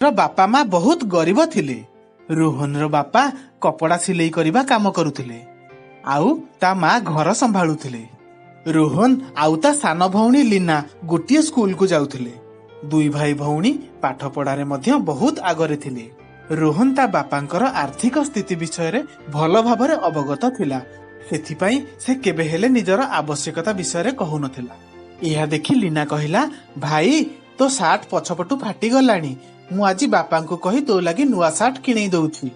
ବାପା ମା ବହୁତ ଗରିବ ଥିଲେ। ରୋହନର ବାପା କପଡ଼ା ସିଲେଇ କରିବା କାମ କରୁଥିଲେ ଆଉ ତା ମା ଘର ସମ୍ଭାଳୁଥିଲେ। ରୋହନ ଆଉ ତା ସାନ ଭଉଣୀ ଲୀନା ଗୋଟିଏ ସ୍କୁଲକୁ ଯାଉଥିଲେ। ଦୁଇ ଭାଇ ଭଉଣୀ ପାଠ ପଢାରେ ମଧ୍ୟ ବହୁତ ଆଗରେ ଥିଲେ। ରୋହନ ତା ବାପାଙ୍କର ଆର୍ଥିକ ସ୍ଥିତି ବିଷୟରେ ଭଲ ଭାବରେ ଅବଗତ ଥିଲା। ସେଥିପାଇଁ ସେ କେବେ ହେଲେ ନିଜର ଆବଶ୍ୟକତା ବିଷୟରେ କହୁନଥିଲା। ଏହା ଦେଖି ଲୀନା କହିଲା, ଭାଇ, ତୋ ସାର୍ଟ ପଛପଟୁ ଫାଟିଗଲାଣି। ମୁଁ ଆଜି ବାପାଙ୍କୁ କହି ତୋ ଲାଗି ନୂଆ ସାର୍ଟ କିଣେଇ ଦଉଛି।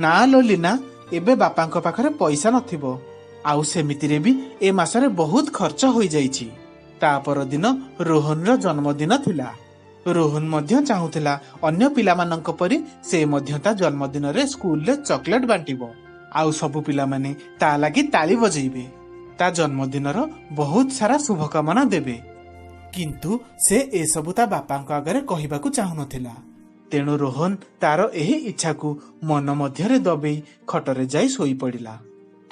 ନା ଲୋ ଲୀନା, ଏବେ ବାପାଙ୍କ ପାଖରେ ପଇସା ନଥିବ, ଆଉ ସେମିତିରେ ବି ଏ ମାସରେ ବହୁତ ଖର୍ଚ୍ଚ ହୋଇଯାଇଛି। ତା ପରଦିନ ରୋହନର ଜନ୍ମଦିନ ଥିଲା। ରୋହନ ମଧ୍ୟ ଚାହୁଁଥିଲା ଅନ୍ୟ ପିଲାମାନଙ୍କ ପରି ସେ ମଧ୍ୟ ତା ଜନ୍ମଦିନରେ ସ୍କୁଲରେ ଚକୋଲେଟ ବାଣ୍ଟିବ ଆଉ ସବୁ ପିଲାମାନେ ତା ଲାଗି ତାଳି ବଜେଇବେ, ତା ଜନ୍ମଦିନର ବହୁତ ସାରା ଶୁଭକାମନା ଦେବେ। କିନ୍ତୁ ସେ ଏସବୁ ତା ବାପାଙ୍କ ଆଗରେ କହିବାକୁ ଚାହୁଁନଥିଲା। ତେଣୁ ରୋହନ ତାର ଏହି ଇଚ୍ଛାକୁ ମନ ମଧ୍ୟରେ ଦବେଇ ଖଟରେ ଯାଇ ଶୋଇପଡ଼ିଲା।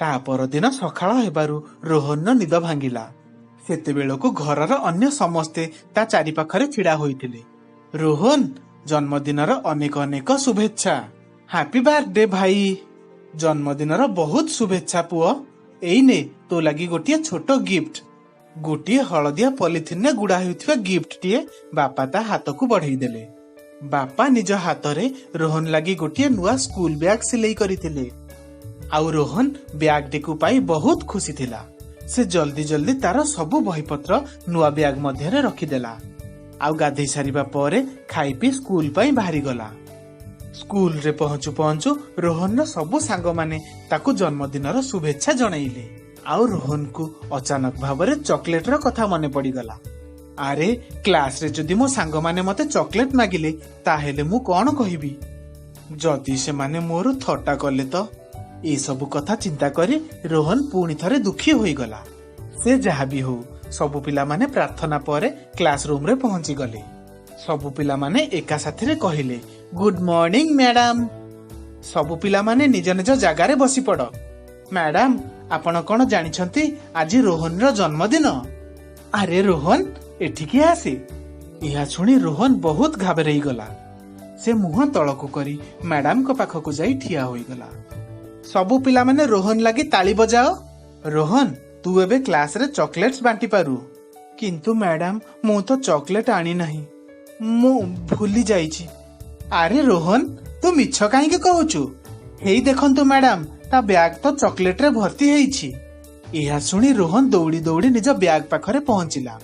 ତା ପରଦିନ ସକାଳ ହେବାରୁ ରୋହନର ନିଦ ଭାଙ୍ଗିଲା। ସେତେବେଳକୁ ଘରର ଅନ୍ୟ ସମସ୍ତେ ତା ଚାରିପାଖରେ ଛିଡ଼ା ହୋଇଥିଲେ। ରୋହନ, ଜନ୍ମଦିନର ଅନେକ ଅନେକ ଶୁଭେଚ୍ଛା। ହାପି ବାର୍ଥଡେ ଭାଇ। ଜନ୍ମଦିନର ବହୁତ ଶୁଭେଚ୍ଛା ପୁଅ। ଏଇ ନେ ତୋ ଲାଗି ଗୋଟିଏ ଛୋଟ ଗିଫ୍ଟ। ଗୋଟିଏ ହଳଦିଆ ପଲିଥିନରେ ଗୁଡା ହେଉଥିବା ଗିଫ୍ଟଟିଏ ବାପା ତା ହାତକୁ ବଢେଇ ଦେଲେ। ବାପା ନିଜ ହାତରେ ରୋହନ ଲାଗି ଗୋଟିଏ ନୂଆ ସ୍କୁଲ ବ୍ୟାଗ ସିଲେଇ କରିଥିଲେ ଆଉ ରୋହନ ବ୍ୟାଗଟିକୁ ପାଇ ବହୁତ ଖୁସି ଥିଲା। ସେ ଜଲ୍ଦି ଜଲ୍ଦି ତାର ସବୁ ବହିପତ୍ର ନୂଆ ବ୍ୟାଗ ମଧ୍ୟରେ ରଖିଦେଲା ଆଉ ଗାଧେଇ ସାରିବା ପରେ ଖାଇ ପିଇ ସ୍କୁଲ ପାଇଁ ବାହାରିଗଲା। ସ୍କୁଲରେ ପହଞ୍ଚୁ ପହଞ୍ଚୁ ରୋହନର ସବୁ ସାଙ୍ଗମାନେ ତାକୁ ଜନ୍ମଦିନର ଶୁଭେଚ୍ଛା ଜଣେଇଲେ ଆଉ ରୋହନକୁ ଅଚାନକ ଭାବରେ ଚକୋଲେଟର କଥା ମନେ ପଡିଗଲା। ଆରେ, କ୍ଲାସରେ ଯଦି ମୋ ସାଙ୍ଗମାନେ ମତେ ଚକୋଲେଟ ମାଗିଲେ ତାହେଲେ ମୁଁ କଣ କହିବି? ଯଦି ସେମାନେ ମୋର ଥଟ୍ଟା କଲେ ତ? ଏସବୁ କଥା ଚିନ୍ତା କରି ରୋହନ ପୁଣି ଥରେ ଦୁଃଖୀ ହୋଇଗଲା। ସେ ଯାହା ବି ହଉ, ସବୁ ପିଲାମାନେ ପ୍ରାର୍ଥନା ପରେ କ୍ଲାସ ରୁମରେ ପହଞ୍ଚିଗଲେ। ସବୁ ପିଲାମାନେ ଏକା ସାଥିରେ କହିଲେ, ଗୁଡ ମର୍ଣ୍ଣିଂ ମ୍ୟାଡାମ। ସବୁ ପିଲାମାନେ ନିଜ ନିଜ ଜାଗାରେ ବସି ପଡ। ମ୍ୟାଡାମ, ଆପଣ କଣ ଜାଣିଛନ୍ତି ଆଜି ରୋହନର ଜନ୍ମଦିନ? ଆରେ ରୋହନ, ଏଠିକି ଆସେ। ଏହା ଶୁଣି ରୋହନ ବହୁତ ଘାବରେଇ ଗଲା। ସେ ମୁହଁ ତଳକୁ କରି ମ୍ୟାଡାମଙ୍କ ପାଖକୁ ଯାଇ ଠିଆ ହୋଇଗଲା। ସବୁ ପିଲାମାନେ ରୋହନ ଲାଗି ତାଳି ବଜାଅ। ରୋହନ, ତୁ ଏବେ କ୍ଲାସରେ ଚକୋଲେଟ୍ସ ବାଣ୍ଟି ପାରୁ। କିନ୍ତୁ ମ୍ୟାଡାମ, ମୁଁ ତ ଚକୋଲେଟ ଆଣି ନାହିଁ, ମୁଁ ଭୁଲି ଯାଇଛି। ଆରେ ରୋହନ, ତୁ ମିଛ କାହିଁକି କହୁଛୁ? ହେଇ ଦେଖନ୍ତୁ ମ୍ୟାଡାମ, ତା ବ୍ୟାଗ ତ ଚକୋଲେଟରେ ଭର୍ତ୍ତି ହେଇଛି। ଏହା ଶୁଣି ରୋହନ ଦୌଡ଼ି ଦୌଡ଼ି ନିଜ ବ୍ୟାଗ ପାଖରେ ପହଞ୍ଚିଲା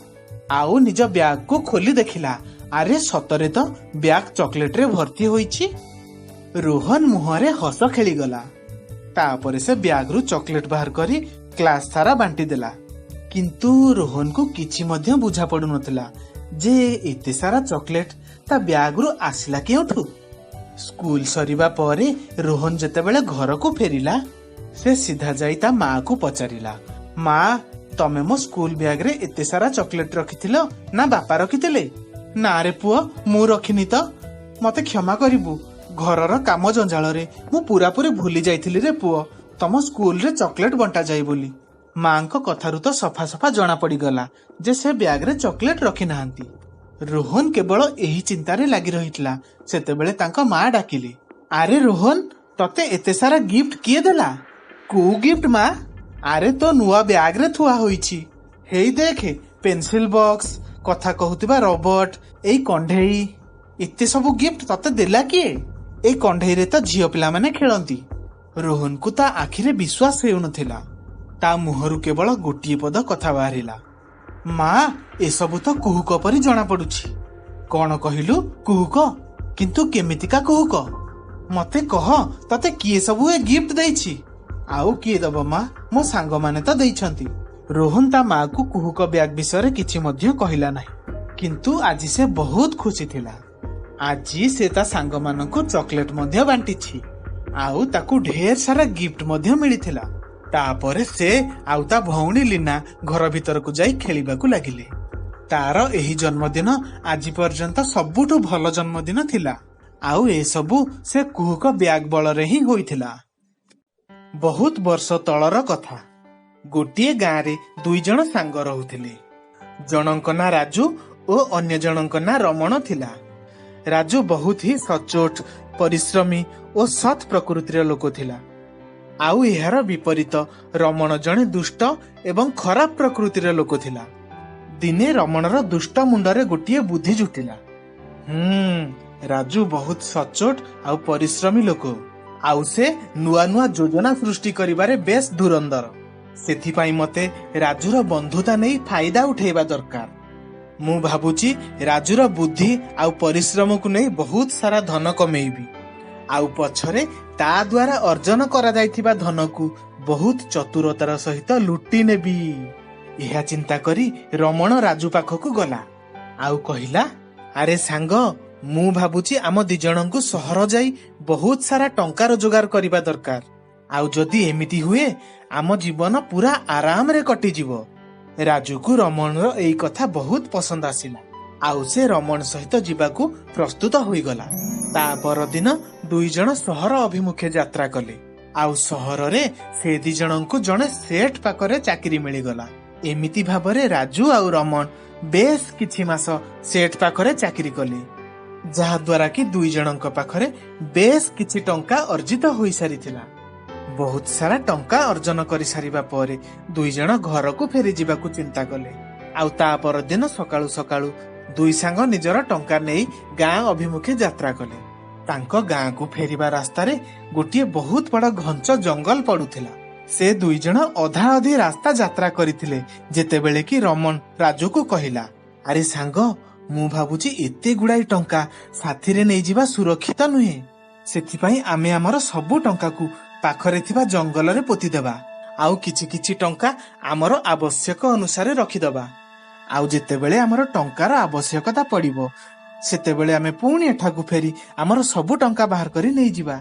ଆଉ ନିଜ ବ୍ୟାଗକୁ ଖୋଲି ଦେଖିଲା। ଆରେ, ସତରେ ତ ବ୍ୟାଗ ଚକୋଲେଟରେ ଭର୍ତ୍ତି ହୋଇଛି। ରୋହନ ମୁହଁରେ ହସ ଖେଳିଗଲା। ତାପରେ ସେ ବ୍ୟାଗରୁ ଚକୋଲେଟ ବାହାର କରି କ୍ଲାସ ସାରା ବାଣ୍ଟି ଦେଲା। କିନ୍ତୁ ରୋହନକୁ କିଛି ମଧ୍ୟ ବୁଝା ପଡୁନଥିଲା ଯେ ଏତେ ସାରା ଚକୋଲେଟ ତା ବ୍ୟାଗରୁ ଆସିଲା କେଉଁଠୁ। ସ୍କୁଲ ସରିବା ପରେ ରୋହନ ଯେତେବେଳେ ଘରକୁ ଫେରିଲା, ସେ ସିଧା ଯାଇ ତା ମାକୁ ପଚାରିଲା, ମା, ତମେ ମୋ ସ୍କୁଲ ବ୍ୟାଗରେ ଏତେ ସାରା ଚକୋଲେଟ ରଖିଥିଲ ନା ବାପା ରଖିଥିଲେ? ନା ରେ ପୁଅ, ମୁଁ ରଖିନି ତ। ମତେ କ୍ଷମା କରିବୁ, ଘରର କାମ ଜଞ୍ଜାଳରେ ମୁଁ ପୁରାପୁରି ଭୁଲି ଯାଇଥିଲି ରେ ପୁଅ ତମ ସ୍କୁଲରେ ଚକୋଲେଟ ବଣ୍ଟାଯାଏ ବୋଲି। ମାଙ୍କ କଥାରୁ ତ ସଫା ସଫା ଜଣା ପଡିଗଲା ଯେ ସେ ବ୍ୟାଗରେ ଚକୋଲେଟ ରଖିନାହାନ୍ତି। ରୋହନ କେବଳ ଏହି ଚିନ୍ତାରେ ଲାଗି ରହିଥିଲା। ସେତେବେଳେ ତାଙ୍କ ମା ଡାକିଲେ, ଆରେ ରୋହନ, ତତେ ଏତେ ସାରା ଗିଫ୍ଟ କିଏ ଦେଲା? କୋଉ ଗିଫ୍ଟ ମା? ଆରେ, ତୋ ନୂଆ ବ୍ୟାଗରେ ଥୁଆ ହୋଇଛି। ହେଇ ଦେଖେ, ପେନସିଲ ବକ୍ସ, କଥା କହୁଥିବା ରୋବଟ, ଏଇ କଣ୍ଢେଇ। ଏତେ ସବୁ ଗିଫ୍ଟ ତତେ ଦେଲା କିଏ? ଏଇ କଣ୍ଢେଇରେ ତ ଝିଅ ପିଲାମାନେ ଖେଳନ୍ତି। ରୋହନକୁ ତା ଆଖିରେ ବିଶ୍ୱାସ ହେଉନଥିଲା। ତା ମୁହଁରୁ କେବଳ ଗୋଟିଏ ପଦ କଥା ବାହାରିଲା, ମା, ଏସବୁ ତ କୁହୁକ ପରି ଜଣା ପଡୁଛି। କଣ କହିଲୁ, କୁହୁକ? କିନ୍ତୁ କେମିତିକା କୁହୁକ? ମତେ କହ, ତତେ କିଏ ସବୁ ଏ ଗିଫ୍ଟ ଦେଇଛି? ଆଉ କିଏ ଦବ ମା, ମୋ ସାଙ୍ଗମାନେ ତ ଦେଇଛନ୍ତି। ରୋହନ ତା ମାକୁ କୁହୁକ ବ୍ୟାଗ ବିଷୟରେ କିଛି ମଧ୍ୟ କହିଲା ନାହିଁ। କିନ୍ତୁ ଆଜି ସେ ବହୁତ ଖୁସି ଥିଲା। ଆଜି ସେ ତା ସାଙ୍ଗମାନଙ୍କୁ ଚକୋଲେଟ ମଧ୍ୟ ବାଣ୍ଟିଛି ଆଉ ତାକୁ ଢେର ସାରା ଗିଫ୍ଟ ମଧ୍ୟ ମିଳିଥିଲା। ତାପରେ ସେ ଆଉ ତା ଭଉଣୀ ଲୀନା ଘର ଭିତରକୁ ଯାଇ ଖେଳିବାକୁ ଲାଗିଲେ। ତାର ଏହି ଜନ୍ମଦିନ ଆଜି ପର୍ଯ୍ୟନ୍ତ ସବୁଠୁ ଭଲ ଜନ୍ମଦିନ ଥିଲା ଆଉ ଏସବୁ ସେ କୁହୁକ ବ୍ୟାଗ ବଳରେ ହିଁ ହୋଇଥିଲା। ବହୁତ ବର୍ଷ ତଳର କଥା। ଗୋଟିଏ ଗାଁରେ ଦୁଇ ଜଣ ସାଙ୍ଗ ରହୁଥିଲେ। ଜଣଙ୍କ ନାଁ ରାଜୁ ଓ ଅନ୍ୟ ଜଣଙ୍କ ନାଁ ରମଣ ଥିଲା। ରାଜୁ ବହୁତ ହି ସଚୋଟ, ପରିଶ୍ରମୀ ଓ ସତ୍ ପ୍ରକୃତିର ଲୋକ ଥିଲା। ଆଉ ଏହାର ବିପରୀତ ରମଣ ଜଣେ ଦୁଷ୍ଟ ଏବଂ ଖରାପ ପ୍ରକୃତିର ଲୋକ ଥିଲା। ଦିନେ ରମଣର ଦୁଷ୍ଟ ମୁଣ୍ଡରେ ଗୋଟିଏ ବୁଦ୍ଧି ଜୁଟିଲା। ରାଜୁ ବହୁତ ସଚୋଟ ଆଉ ପରିଶ୍ରମୀ ଲୋକ, ଆଉ ସେ ନୂଆ ନୂଆ ଯୋଜନା ସୃଷ୍ଟି କରିବାରେ ବେଶ ଧୁରନ୍ଧର। ସେଥିପାଇଁ ମତେ ରାଜୁର ବନ୍ଧୁତା ନେଇ ଫାଇଦା ଉଠେଇବା ଦରକାର। ମୁଁ ଭାବୁଛି ରାଜୁର ବୁଦ୍ଧି ଆଉ ପରିଶ୍ରମକୁ ନେଇ ବହୁତ ସାରା ଧନ କମେଇବି, ଆଉ ପଛରେ ତା ଦ୍ୱାରା ଅର୍ଜନ କରାଯାଇଥିବା ଧନକୁ ବହୁତ ଚତୁରତାର ସହିତ ଲୁଟି ନେବି। ଏହା ଚିନ୍ତା କରି ରମଣ ରାଜୁ ପାଖକୁ ଗଲା ଆଉ କହିଲା, ଆରେ ସାଙ୍ଗ, ମୁଁ ଭାବୁଛି ଆମ ଦି ଜଣଙ୍କୁ ସହର ଯାଇ ବହୁତ ସାରା ଟଙ୍କା ରୋଜଗାର କରିବା ଦରକାର। ଆଉ ଯଦି ଏମିତି ହୁଏ ଆମ ଜୀବନ ପୁରା ଆରାମରେ କଟିଯିବ। ରାଜୁକୁ ରମଣର ଏଇ କଥା ବହୁତ ପସନ୍ଦ ଆସିଲା, ଆଉ ସେ ରମଣ ସହିତ ଯିବାକୁ ପ୍ରସ୍ତୁତ ହୋଇଗଲା। ତା ପରଦିନ ଦୁଇ ଜଣ ସହର ଅଭିମୁଖେ ଯାତ୍ରା କଲେ, ଆଉ ସହରରେ ସେ ଦି ଜଣଙ୍କୁ ଜଣେ ସେଠ ପାଖରେ ଚାକିରି ମିଳିଗଲା। ଏମିତି ଭାବରେ ରାଜୁ ଆଉ ରମଣ ବେଶ କିଛି ମାସ ସେଠ ପାଖରେ ଚାକିରି କଲେ, ଯାହାଦ୍ୱାରା କି ଦୁଇ ଜଣଙ୍କ ପାଖରେ ବେଶ କିଛି ଟଙ୍କା ଅର୍ଜିତ ହୋଇସାରିଥିଲା। ବହୁତ ସାରା ଟଙ୍କା ଅର୍ଜନ କରିସାରିବା ପରେ ଦୁଇ ଜଣ ଘରକୁ ଫେରିଯିବାକୁ ଚିନ୍ତା କଲେ। ଆଉ ତା ପରଦିନ ସକାଳୁ ସକାଳୁ ଦୁଇ ସାଙ୍ଗ ନିଜର ଟଙ୍କା ନେଇ ଗାଁ ଅଭିମୁଖେ ଯାତ୍ରା କଲେ। ତାଙ୍କ ଗାଁକୁ ଫେରିବା ରାସ୍ତାରେ ଗୋଟିଏ ବହୁତ ବଡ ଘଞ୍ଚ ଜଙ୍ଗଲ ପଡୁଥିଲା। ସେ ଦୁଇ ଜଣ ଅଧା ଅଧି ରାସ୍ତା ଯାତ୍ରା କରିଥିଲେ ଯେତେବେଳେ କି ରମଣ ରାଜୁକୁ କହିଲା, ଆରେ ସାଙ୍ଗ, ମୁଁ ଭାବୁଛି ଏତେ ଗୁଡାଏ ଟଙ୍କା ସାଥିରେ ନେଇଯିବା ସୁରକ୍ଷିତ ନୁହେଁ। ସେଥିପାଇଁ ଆମେ ଆମର ସବୁ ଟଙ୍କାକୁ ପାଖରେ ଥିବା ଜଙ୍ଗଲରେ ପୋତିଦେବା, ଆଉ କିଛି କିଛି ଟଙ୍କା ଆମର ଆବଶ୍ୟକ ଅନୁସାରେ ରଖିଦବା। ଆଉ ଯେତେବେଳେ ଆମର ଟଙ୍କାର ଆବଶ୍ୟକତା ପଡିବ ସେତେବେଳେ ଆମେ ପୁଣି ଏଠାକୁ ଫେରି ଆମର ସବୁ ଟଙ୍କା ବାହାର କରି ନେଇଯିବା।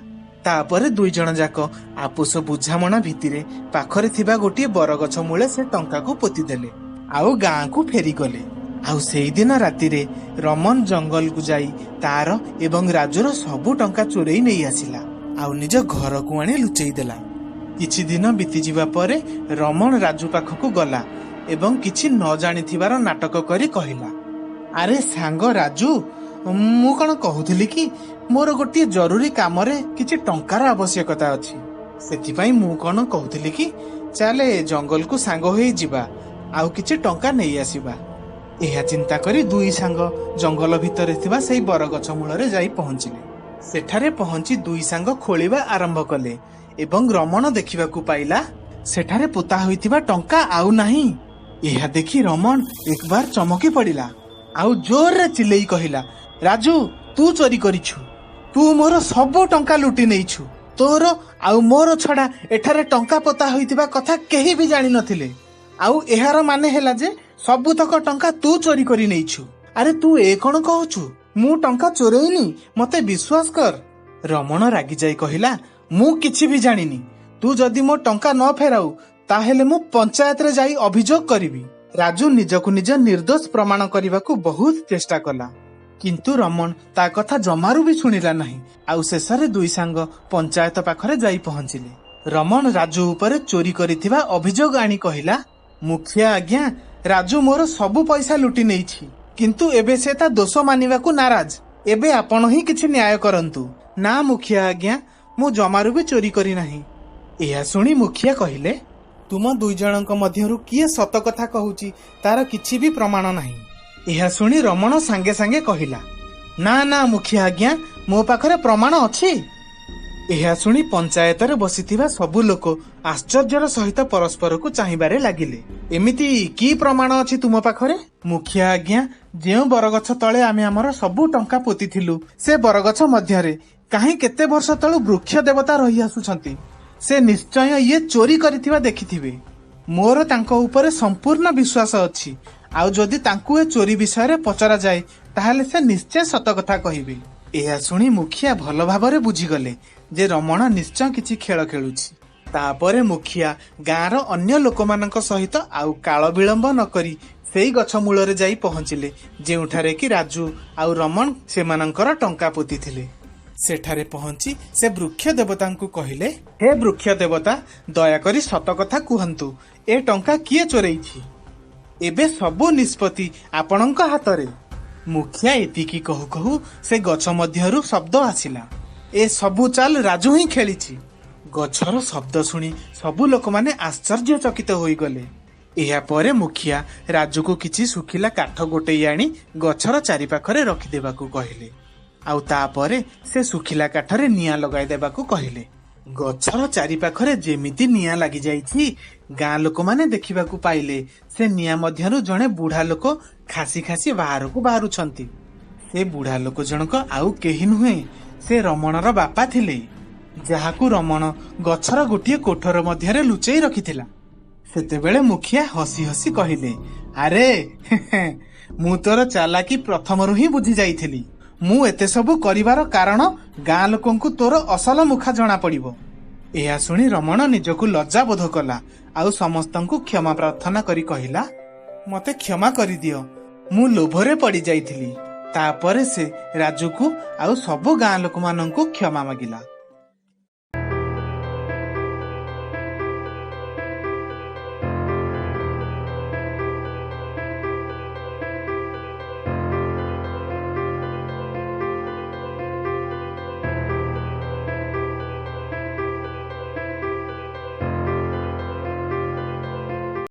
ତାପରେ ଦୁଇ ଜଣ ଯାକ ଆପୋଷ ବୁଝାମଣା ଭିତ୍ତିରେ ପାଖରେ ଥିବା ଗୋଟିଏ ବରଗଛ ମୂଳେ ସେ ଟଙ୍କାକୁ ପୋତିଦେଲେ ଆଉ ଗାଁକୁ ଫେରିଗଲେ। ଆଉ ସେଇଦିନ ରାତିରେ ରମନ ଜଙ୍ଗଲକୁ ଯାଇ ତାର ଏବଂ ରାଜୁର ସବୁ ଟଙ୍କା ଚୋରେଇ ନେଇ ଆସିଲା, ଆଉ ନିଜ ଘରକୁ ଆଣି ଲୁଚେଇ ଦେଲା। କିଛି ଦିନ ବିତିଯିବା ପରେ ରମଣ ରାଜୁ ପାଖକୁ ଗଲା ଏବଂ କିଛି ନ ଜାଣିଥିବାର ନାଟକ କରି କହିଲା, ଆରେ ସାଙ୍ଗ ରାଜୁ, ମୁଁ କଣ କହୁଥିଲି କି ମୋର ଗୋଟିଏ ଜରୁରୀ କାମରେ କିଛି ଟଙ୍କାର ଆବଶ୍ୟକତା ଅଛି। ସେଥିପାଇଁ ମୁଁ କଣ କହୁଥିଲି କି ଚାଲେ ଜଙ୍ଗଲକୁ ସାଙ୍ଗ ହୋଇ ଯିବା, ଆଉ କିଛି ଟଙ୍କା ନେଇ ଆସିବା। ଏହା ଚିନ୍ତା କରି ଦୁଇ ସାଙ୍ଗ ଜଙ୍ଗଲ ଭିତରେ ଥିବା ସେଇ ବରଗଛ ମୂଳରେ ଯାଇ ପହଞ୍ଚିଲେ। ସେଠାରେ ପହଞ୍ଚି ଦୁଇ ସାଙ୍ଗ ଖୋଳିବା ଆରମ୍ଭ କଲେ ଏବଂ ରମଣ ଦେଖିବାକୁ ପାଇଲା ସେଠାରେ ପୋତା ହୋଇଥିବା ଟଙ୍କା ଆଉ ନାହିଁ। ଏହା ଦେଖି ରମଣ ଏକବାର ଚମକି ପଡ଼ିଲା, ଆଉ ଜୋରରେ ଚିଲେଇ କହିଲା, ରାଜୁ, ତୁ ଚୋରି କରିଛୁ, ତୁ ମୋର ସବୁ ଟଙ୍କା ଲୁଟି ନେଇଛୁ। ତୋର ଆଉ ମୋର ଛଡା ଏଠାରେ ଟଙ୍କା ପୋତା ହୋଇଥିବା କଥା କେହି ବି ଜାଣିନଥିଲେ, ଆଉ ଏହାର ମାନେ ହେଲା ଯେ ସବୁତକ ଟଙ୍କା ତୁ ଚୋରି କରି ନେଇଛୁ। ଆରେ ତୁ ଏ କଣ କହୁଛୁ? ମୁଁ ଟଙ୍କା ଚୋରେଇନି, ମତେ ବିଶ୍ୱାସ କର। ରମଣ ରାଗିଯାଇ କହିଲା, ମୁଁ କିଛି ବି ଜାଣିନି। ତୁ ଯଦି ମୋ ଟଙ୍କା ନ ଫେରାଉ ତାହେଲେ ମୁଁ ପଞ୍ଚାୟତରେ ଯାଇ ଅଭିଯୋଗ କରିବି। ରାଜୁ ନିଜକୁ ନିଜ ନିର୍ଦ୍ଦୋଷ ପ୍ରମାଣ କରିବାକୁ ବହୁତ ଚେଷ୍ଟା କଲା, କିନ୍ତୁ ରମଣ ତା କଥା ଜମାରୁ ବି ଶୁଣିଲା ନାହିଁ। ଆଉ ଶେଷରେ ଦୁଇ ସାଙ୍ଗ ପଞ୍ଚାୟତ ପାଖରେ ଯାଇ ପହଞ୍ଚିଲେ। ରମଣ ରାଜୁ ଉପରେ ଚୋରି କରିଥିବା ଅଭିଯୋଗ ଆଣି କହିଲା, ମୁଖିଆ ଆଜ୍ଞା, ରାଜୁ ମୋର ସବୁ ପଇସା ଲୁଟି ନେଇଛି, କିନ୍ତୁ ଏବେ ସେ ତା ଦୋଷ ମାନିବାକୁ ନାରାଜ। ଏବେ ଆପଣ ହିଁ କିଛି ନ୍ୟାୟ କରନ୍ତୁ। ନା ମୁଖିଆ ଆଜ୍ଞା, ମୁଁ ଜମାରୁ ବି ଚୋରି କରିନାହିଁ। ଏହା ଶୁଣି ମୁଖିଆ କହିଲେ, ତୁମ ଦୁଇ ଜଣଙ୍କ ମଧ୍ୟରୁ କିଏ ସତ କଥା କହୁଛି ତାର କିଛି ବି ପ୍ରମାଣ ନାହିଁ। ଏହା ଶୁଣି ରମଣ ସାଙ୍ଗେ ସାଙ୍ଗେ କହିଲା, ନା ନା ମୁଖିଆ ଆଜ୍ଞା, ମୋ ପାଖରେ ପ୍ରମାଣ ଅଛି। ଏହା ଶୁଣି ପଞ୍ଚାୟତରେ ବସିଥିବା ସବୁ ଲୋକ ଆଶ୍ଚର୍ଯ୍ୟର ସହିତ ପରସ୍ପରକୁ ଚାହିଁବାରେ ଲାଗିଲେ। ଏମିତି କି ପ୍ରମାଣ ଅଛି ତୁମ ପାଖରେ? ମୁଖିଆ ଆଜ୍ଞା, ଯେଉଁ ବରଗଛ ତଳେ ଆମେ ଆମର ସବୁ ଟଙ୍କା ପୋତିଥିଲୁ ସେ ବରଗଛ ମଧ୍ୟରେ କାହିଁ କେତେ ବର୍ଷ ତଳୁ ବୃକ୍ଷ ଦେବତା ରହି ଆସୁଛନ୍ତି। ସେ ନିଶ୍ଚୟ ଇଏ ଚୋରି କରିଥିବା ଦେଖିଥିବେ। ମୋର ତାଙ୍କ ଉପରେ ସମ୍ପୂର୍ଣ୍ଣ ବିଶ୍ୱାସ ଅଛି, ଆଉ ଯଦି ତାଙ୍କୁ ଏ ଚୋରି ବିଷୟରେ ପଚରାଯାଏ ତାହେଲେ ସେ ନିଶ୍ଚୟ ସତ କଥା କହିବେ। ଏହା ଶୁଣି ମୁଖିଆ ଭଲ ଭାବରେ ବୁଝିଗଲେ ଯେ ରମଣ ନିଶ୍ଚୟ କିଛି ଖେଳ ଖେଳୁଛି। ତାପରେ ମୁଖିଆ ଗାଁର ଅନ୍ୟ ଲୋକମାନଙ୍କ ସହିତ ଆଉ କାଳ ବିଳମ୍ବ ନ କରି ସେଇ ଗଛ ମୂଳରେ ଯାଇ ପହଞ୍ଚିଲେ, ଯେଉଁଠାରେ କି ରାଜୁ ଆଉ ରମଣ ସେମାନଙ୍କର ଟଙ୍କା ପୋତିଥିଲେ। ସେଠାରେ ପହଞ୍ଚି ସେ ବୃକ୍ଷ ଦେବତାଙ୍କୁ କହିଲେ, ହେ ବୃକ୍ଷ ଦେବତା, ଦୟାକରି ସତ କଥା କୁହନ୍ତୁ, ଏ ଟଙ୍କା କିଏ ଚୋରେଇଛି? ଏବେ ସବୁ ନିଷ୍ପତ୍ତି ଆପଣଙ୍କ ହାତରେ। ମୁଖିଆ ଏତିକି କହୁ କହୁ ସେ ଗଛ ମଧ୍ୟରୁ ଶବ୍ଦ ଆସିଲା, ଏ ସବୁ ଚାଲ ରାଜୁ ହିଁ ଖେଳିଛି। ଗଛର ଶବ୍ଦ ଶୁଣି ସବୁ ଲୋକମାନେ ଆଶ୍ଚର୍ଯ୍ୟଚକିତ ହୋଇଗଲେ। ଏହାପରେ ମୁଖିଆ ରାଜୁକୁ କିଛି ଶୁଖିଲା କାଠ ଗୋଟେଇ ଆଣି ଗଛର ଚାରିପାଖରେ ରଖିଦେବାକୁ କହିଲେ, ଆଉ ତାପରେ ସେ ଶୁଖିଲା କାଠରେ ନିଆଁ ଲଗାଇ ଦେବାକୁ କହିଲେ। ଗଛର ଚାରିପାଖରେ ଯେମିତି ନିଆଁ ଲାଗିଯାଇଛି, ଗାଁ ଲୋକମାନେ ଦେଖିବାକୁ ପାଇଲେ ସେ ନିଆଁ ମଧ୍ୟରୁ ଜଣେ ବୁଢା ଲୋକ ଖାସି ଖାସି ବାହାରକୁ ବାହାରୁଛନ୍ତି। ସେ ବୁଢା ଲୋକ ଜଣକ ଆଉ କେହି ନୁହେଁ, ସେ ରମଣର ବାପା ଥିଲେ, ଯାହାକୁ ରମଣ ଗଛର ଗୋଟିଏ କୋଠର ମଧ୍ୟରେ ଲୁଚେଇ ରଖିଥିଲା। ସେତେବେଳେ ମୁଖିଆ ହସି ହସି କହିଲେ, ଆରେ ମୁଁ ତୋର ଚାଲାକି ପ୍ରଥମରୁ ହିଁ ବୁଝି ଯାଇଥିଲି। ମୁଁ ଏତେ ସବୁ କରିବାର କାରଣ ଗାଁ ଲୋକଙ୍କୁ ତୋର ଅସଲ ମୁଖା ଜଣା ପଡିବ। ଏହା ଶୁଣି ରମଣ ନିଜକୁ ଲଜ୍ଜା ବୋଧ କଲା ଆଉ ସମସ୍ତଙ୍କୁ କ୍ଷମା ପ୍ରାର୍ଥନା କରି କହିଲା, ମତେ କ୍ଷମା କରିଦିଅ, ମୁଁ ଲୋଭରେ ପଡି ଯାଇଥିଲି। ତାପରେ ସେ ରାଜୁକୁ ଆଉ ସବୁ ଗାଁ ଲୋକମାନଙ୍କୁ କ୍ଷମା ମାଗିଲା।